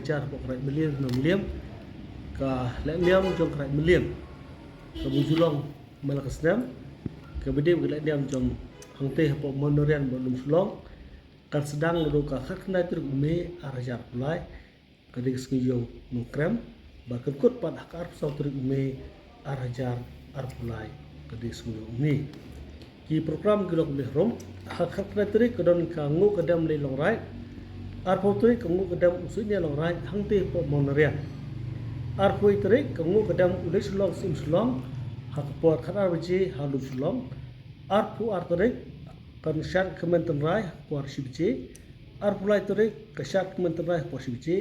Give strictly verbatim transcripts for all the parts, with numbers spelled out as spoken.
Jar hapoh ka Raid Mylliem, Hima Mylliem, ka lehniam jong ka Raid Mylliem kaba ju long man la ka snem, kaba dei ka lehniam jong hangtei hapoh Mawryngkneng bad Lum Shillong, kan sdang naduh ka khatkhyndai tarik u May ar hajar arphew lai, ka dei ka sngi jong u Nongkrem, bad kan kut pat ha ka arphew saw tarik u May ar hajar arphew lai, ka dei ka sngi jong u Nongkrem. Ki program ki long kumne harum. Ha ka khatkhyndai tarik ka don ka nguh ka dem Lei Longraij. Arphew tarik ka nguh ka dem u Suidñia Longraij hangtei hapoh Mawryngkneng. Arphew wei tarik ka nguh ka dem u Leit Shillong Syiem Shillong ha ka por khatar baje ha Lum Shillong. Arphew ar tarik kan shad kmen tynrai ha ka por shi baje. Arphew lai tarik ka shad kmen tynrai ha ka por shi baje.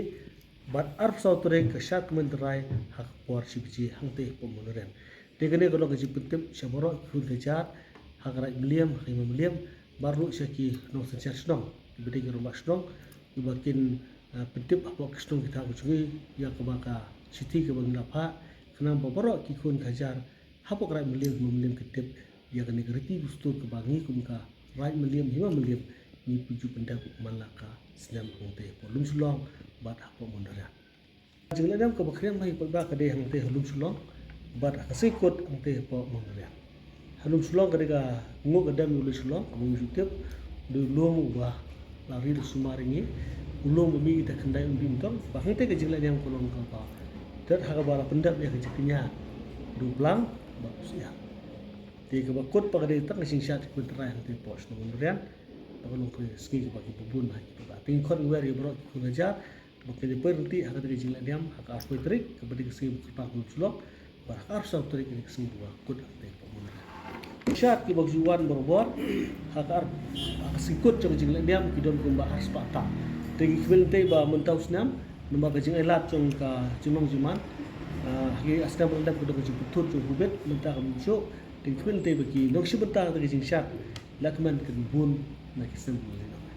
Bad arphew saw tarik ka shad kmen tynrai ha ka por shi baje hangtei hapoh Mawryngkneng. Te kane ka long ka jingpyntip sha baroh ki khun ki jar ha ka Raid Mylliem, ha ka Hima Mylliem, bad ruh sha ki nongsynshar shnong, kiba dei ki rangbah shnong, kiba kin, ah, pyntip hapoh ki shnong ki thaw ka jong ngi ïa kaba ka shithi kaba ngi la phah, khnang ba baroh ki khun ki jar hapoh ka Raid Mylliem, Hima Mylliem kin tip ïa kane ka riti dustur kaba ngi kum ka Raid Mylliem, Hima Mylliem ngi ju pyndep man la ka snem hangtei hapoh Lum Shillong bad hapoh Mawryngkneng. Ka jinglehniam kaba khriam hi pat ba ka dei hangtei ha Lum Shillong bad ha ka sngi kut hangtei hapoh Mawryngkneng. Ha Lum Shillong ka dei ka nguh ka dem u Leit Shillong, kaba ngi ju tip, dei u lum uba la ri da sumar ïa ngi, u lum ba mih da khyndai umdih umtong, bad hangtei ka jinglehniam ka long kaba, te ha kaba la pyndep ïa ka jingkñia da u blang bad u syiar. Te kaba kut pat ka dei tang ka jingshad kmen tynrai hangtei hapoh shnong Mawryngkneng, bad ka long ka sngi kaba ki bun ha ki ba. Te ngi khot ngi wer ïa baroh ki khun ki jar ba kin ïa peit ryntih ha kata ka jinglehniam ha ka arphew tarik, kaba dei ka sngi ba kyrpang ha Lum Shillong, bad ha ka arphew saw tarik ka dei ka sngi ba kut hangtei hapoh Mawryngkneng. Shad kiba ju wan barabor ha ka ar, ha ka sngi kut jong ka jinglehniam ki don kumba ar spah tam. Te ngi khmih lynti ba mynta u snem, namar ka jingailad jong ka jinglong jingman, ah, ha ki ar snem ba la dep ka don ka jingpynthut jong u Covid, mynta kam ju shuh, te ngi khmih lynti ba ki nongshim bynta ha kata ka jingshad la kmen kin bun na ki snem ba la dep.